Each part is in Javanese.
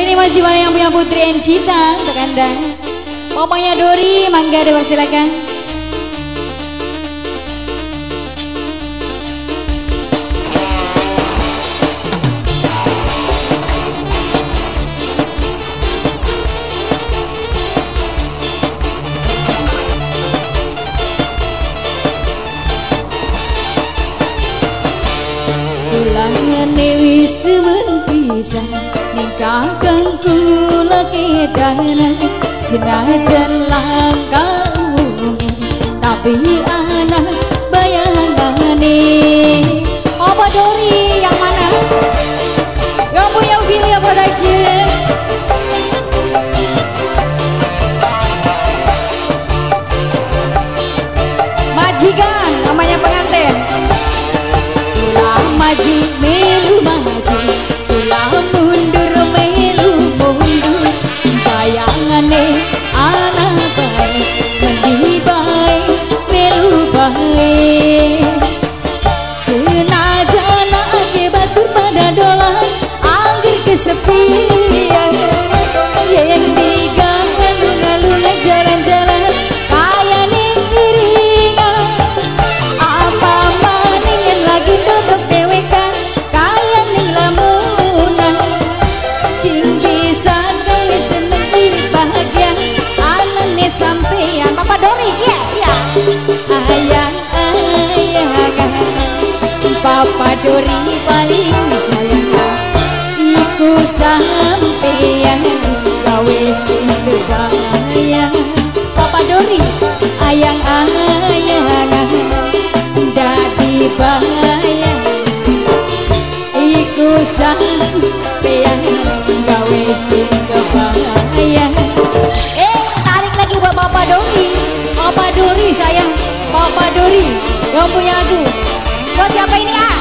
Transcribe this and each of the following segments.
Kali ini masih banyak yang punya Putri Encita untuk Anda. Papanya Dori, mangga dipersilakan. Ulangane wis demen pisan ning kakang kula kedanan, senajan langka wungi tapi ana bayangane. Papa Dori yang mana? Yang punya William Production. Majikan namanya pengantin. Maju melu maju, kula mundur melu mundur. Bayangane anak bae, mandi bae, melu bae. Senajan ake batur pada dolan, angger kesepian. Yen digang ngalun-alun jalan-jalan, kaya ning iringan. Apa maning yen lagi dodok dewekan, kaya ning lamunan. Sing bisa gawe seneng urip bahagia, anane sampeyan. Papa Dori, iya iya. Ayang-ayangan, Papa Dori paling sayang. Iku sampeyan gawe sing kebayang. Papa Dori, ayang-ayangan, dadi bayang. Iku sampeyan gawe sing kebayang. Tarik lagi buat Papa Dori. Papa Dori sayang, Papa Dori yang punya aku. Buat siapa ini ah?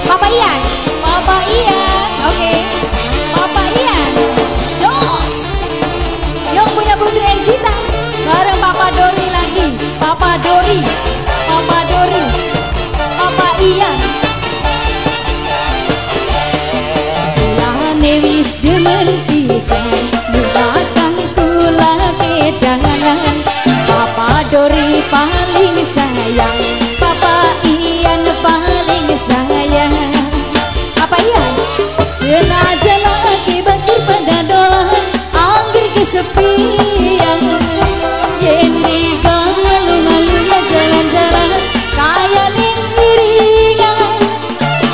Papa Ian, Papa Ian, oke. Papa Ian, jos. Yang punya Putri Encita, bareng Papa Dori lagi. Papa Dori, Papa Dori, Papa Ian. Kulane wis demen pisan, nunggakang kula kedanan. Papa Dori paling sayang, Papa Ian paling sayang. Papa Ian, senajan laki batur pada dolan, angger kesepian. Yen digang ngalung-alung jalan-jalan, kaya ning iringan.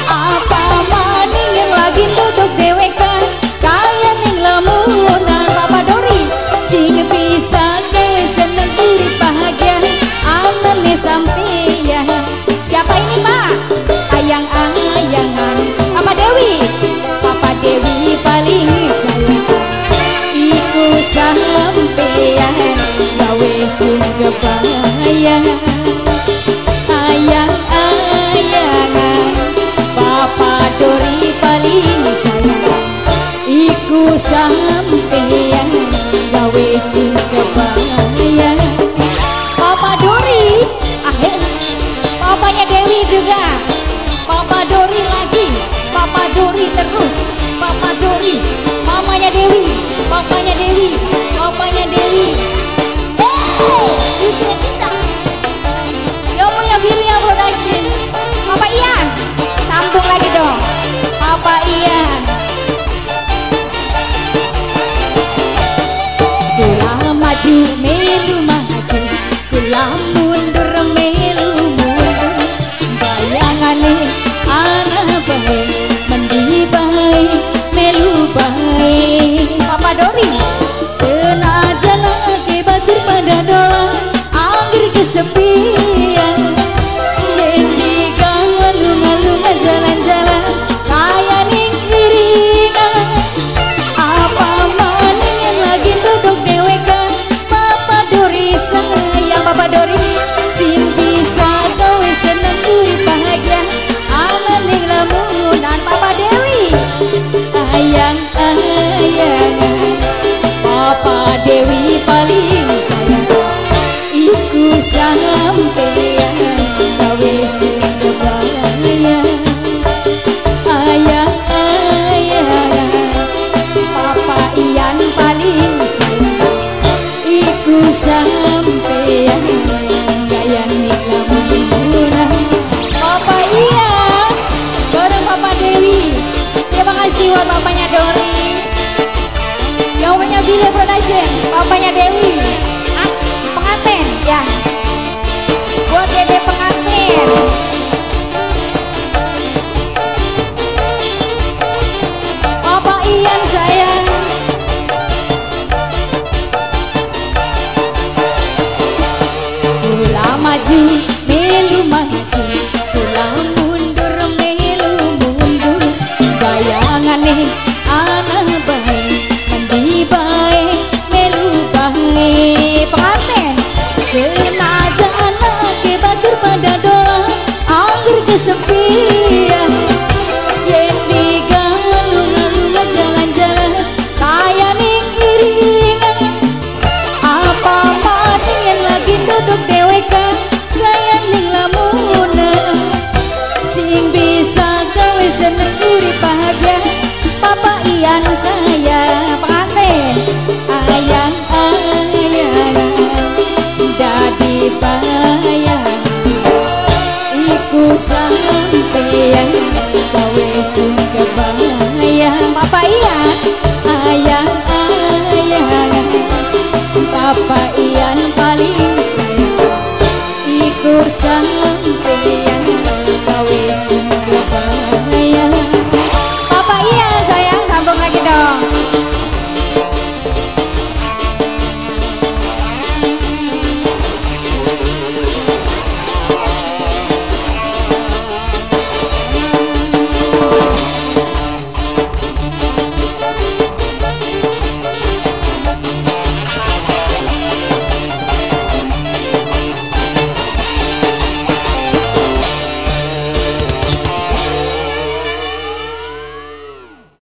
Apa maning yang lagi tutup dewekan, kaya ning lamunan. Papa Dori, sing bisa gawe seneng urip bahagia, anane sampeyan. Siapa ini Pak? Ayang-ayangan. Papa Dewi, Papa Dewi paling sayang. Iku sampeyan gawe sing kebayang. Ayang-ayangan, Papa Dori paling sayang. Iku sampeyan gawe sing kebayang. Papa Dori, akhir papanya Dewi juga. Papa Dori lagi, Papa Dori terus, Papa Dori, mamanya Dewi, papanya Dewi, papanya Dewi. Hey, cinta. Yang punya William Production, Papa Ian, sambung lagi dong, Papa Ian. Kula maju melu maju, kula mundur melu mundur. Bayangane anak bae, mandi bae, melu bae. Papa Dori, senajan laki batur pada dolan, angger kesepian. Yen digang ngalung-alung jalan-jalan, kaya ning iringan. Apa maning yang lagi duduk dewekan, Papa Dori sayang, Papa Dori. Sing bisa gawe seneng urip bahagia, anane lamunan. Papa Dewi, ayang-ayangan, Papa Dewi paling sayang. Iku sampeyan Dede pengantin. Papa Ian sayang. Kula maju melu maju, kula mundur melu mundur. Bayangane ana bae, mandi bae melu bae. Pengantin senajan anake batur pada dola angger kesepian. Yen digalu-galu jalan-jalan kaya ning iringan. Apa maning yen lagi duduk dewekan kaya ning lamunan. Sing bisa gawe seneng urip bahagia Papa Ian saya. Pengantin ayang ayang jadi bayang iku sampeyan gawe sing kebayang. Papa Ian ayang ayang, Papa Ian paling sayang iku sampeyan gawe